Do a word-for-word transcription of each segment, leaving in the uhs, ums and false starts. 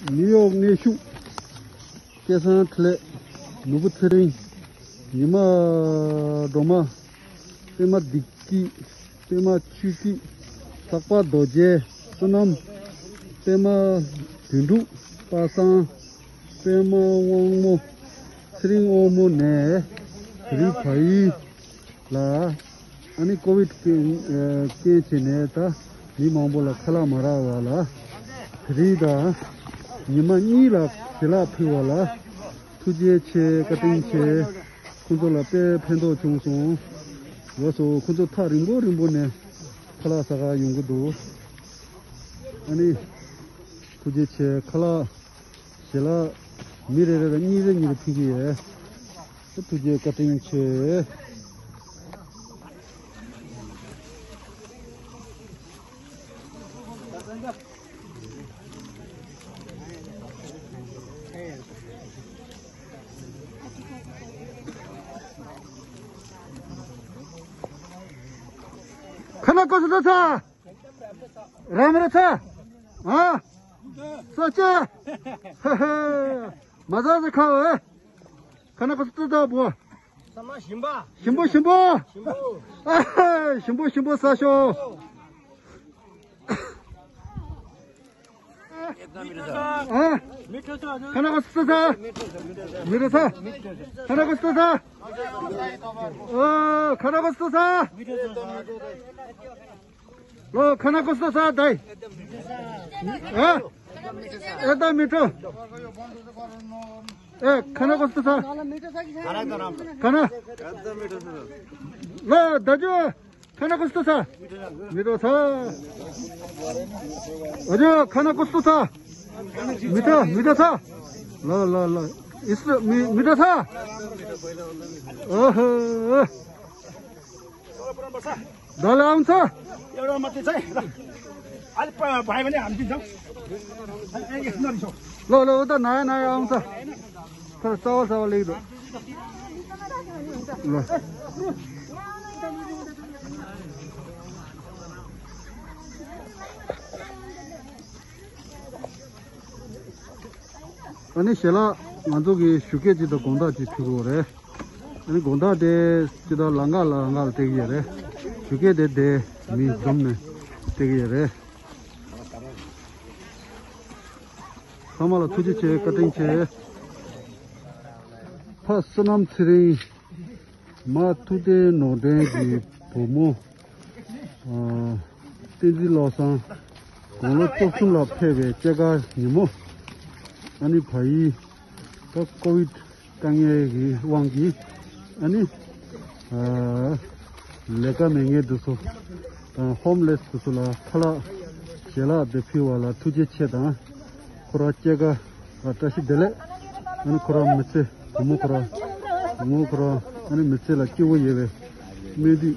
ནིའུ་ཡོག་གནས་བཞུགས། སྐལ་བཟང་འཕྲིན་ལས། ནོར་བུ་ཚེ་རིང་། ཉི་མ་སྒྲོལ་མ། པད་མ་བདེ་སྐྱིད། པད་མ་ཆོས་སྐྱིད། ལྷག་པ་རྡོ་རྗེ། བསོད་ནམས། པད་མ་དོན་གྲུབ། པ་སངས། པད་མ་དབང་མོ། ཚེ་རིང་དབང་མོ་ནས་རི་བ་ཡུལ་ལ་ཨ་ནི་ཀོ་བིད་རྐྱེན་བྱས་ནས་ད་མི་མང་པོ་ལ་ཁ་ལག་མ་རག་པ་ལ་དེ་རིང་ད་ཉི་མ་གཉིས་ལ་ཞལ་ལག་ཕུལ་བ་ལ་ཐུགས་རྗེ་ཆེ། བཀའ་དྲིན་ཆེ། ཁོང་ཚོ་ལ་དཔེ་ཕན་ཐོགས་བྱུང་སོང་། ལགས་སོ། ཁོང་ཚོ་ཐག་རིང་པོ་རིང་པོ་ནས་ཁ་ལག་ཟ་ག་ཡོང་གི་འདུག་ཨ་ནི་ཐུགས་རྗེ་ཆེ། ཁ་ལག་ཞལ་ལག་མི་རེ་རེ་ལ་གཉིས་རེ་གཉིས་རེ་ཕུལ་གྱི་ཡོད། ཐུགས་རྗེ་བཀའ་དྲིན་ཆེ། ཁ་ན་ཀོ་སུ་ད་ཚ། རམ་ར་ཚ། ཨ། ས་ཆ། ཧ་ཧ། མ་ཟ་ཟ་ཁ་བ། ཁ་ན་ཀོ་སུ་ད་བོ། ས་མ་ཞིམ་པ། ཞིམ་པོ་ཞིམ་པོ། ཞིམ་པོ། ཨ་ཧ། ཞིམ་པོ་ཞིམ་པོ་ཟ་ཤོག་ཨ། ཁ་ན་ཀོ་སུ་ད་ཚ། མི་ར་ཚ། ཁ་ན་ཀོ་སུ་ད་ཚ། ཨ། ཁ་ན་ཀོ་སུ་ད་ཚ། ལོ། ཁ་ན་ཀོ་སུ་ད་ཚ་དའི། ཨ། ཨེ་ད་མི་ཏྲོ། ཨེ། ཁ་ན་ཀོ་སུ་ད་ཚ། ཁ་ན། ལོ། ད་ཇོ། ཁ་ན་ཀོ་སུ་ད་ཚ། མི་ཏྲོ་ཚ། ཨ་ཇོ། ཁ་ན་ཀོ་སུ་ད་ཚ། མི་ཏྲོ། མི་ཏྲོ་ཚ། ལོ་ལོ་ལོ། ཨིས་མི་མི་ཏྲོ་ཚ། ཨོ་ཧོ། ད་ལ་ཨང་ཚ། ལོ་ལོ། ད་ན་ཡ་ན་ཡ་ཨང་ཚ། ད་རྩ་བ་རྩ་བ་ལེགས་འདུག་ལོ། ཨ་ནི་ཞལ་ལག་ང་ཚོ་གི་ཞུ་སྐད་ཅིག་དང་དགོང་དག་ཅིག་ཕུལ་དགོས་རེད། ཨ་ནི་དགོང་དག་དེ་ཅི་ལྟར་ལམ་ཁ་ལ་ལམ་ཁ་ལ་སྟེར་གི་ཡོད་རེད། ཞུ་སྐད་དེ་དེ་མི་འཛོམས་ནས་སྟེར་གི་ཡོད་རེད། ཚང་མ་ལ་ཐུགས་རྗེ་ཆེ། བཀའ་དྲིན་ཆེ། ཕ་བསོད་ནམས་ཚེ་རིང་། མ་ཐུབ་བསྟན་ནོར་བསྟན་གྱི་བུ་མོ། ཨ། བསྟན་འཛིན་བློ་བཟང་། དགུང་ལོ་བཅུ་གསུམ་ལ་ཕེབས་པའི་སྐྱེས་སྐར་ཉིན་མོ། ཨ་ནི་བ་ཡི་ད་ཀོ་བིད་དཀའ་ངལ་གྱི་དབང་གིས་ཨ་ནི། ཨ། ལས་ཀ་མེད་མཁན་དེ་ཚོ་དང་ཧོམ་ལེས་དེ་ཚོ་ལ་ཁ་ལག་ཞལ་ལག་དེ་ཕུལ་བ་ལ་ཐུགས་རྗེ་ཆེ་དང་། ཁོ་རང་སྐྱེས་སྐར་ལ་བཀྲ་ཤིས་བདེ་ལེགས། ཨ་ནི་ཁོ་རང་མི་ཚེ་བུ་མོ་ཁོ་རང་བུ་མོ་ཁོ་རང་ཨ་ནི་མི་ཚེ་ལ་སྐྱིད་པོ་ཡོད་པའི་སྨོན་འདུན།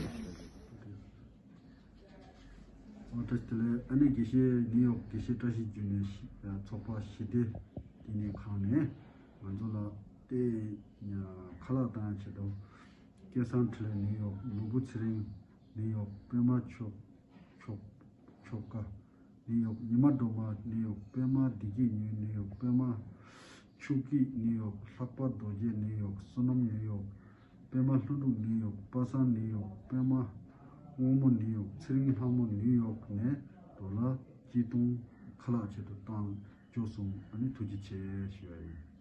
ཨོ་བཀྲ་ཤིས་བདེ་ལེགས། ཨ་ནི་དགེ་བཤེས་ནིའུ་ཡོག་དགེ་བཤེས་བཀྲ་ཤིས་འབྱུང་གནས་ཤི་ཚོགས་པ་ཞི་བདེ་བསྟི་གནས་ཁང་ནས་ང་ཚོ་ལ་ཏེ་ཁ་ལག་བཏང་ཆེད་དུ་སྐལ་བཟང་འཕྲིན་ལས་ནིའུ་ཡོག་ནོར་བུ་ཚེ་རིང་ནིའུ་ཡོག་པད་མ་ཆོས་ཆོས་ཆོས་དགའ་ནིའུ་ཡོག་ཉི་མ་སྒྲོལ་མ་ནིའུ་ཡོག་པད་མ་བདེ་སྐྱིད་ཉུལ་ནིའུ་ཡོག་པད་མ་ཆོས་སྐྱིད་ནིའུ་ཡོག་ལྷག་པ་རྡོ་རྗེ་ནིའུ་ཡོག་བསོད་ནམས་ནིའུ་ཡོག་པད་མ་ལྷུན་གྲུབ་ནིའུ་ཡོག་པ་སངས་ནིའུ་ཡོག་པད་མ་དབང་མོ་ནིའུ་ཡོག་ཚེ་རིང་ལྷ་མོ་ནིའུ་ཡོག་ནས་ཌོ་ལར་གཅིག་སྟོང་ཁ་ལག་ཆེད་དུ་བཏང་འཇོག་སོང་། ཨ་ནི་ཐུགས་རྗེ་ཆེ་ཞུ་བ་ཡིན།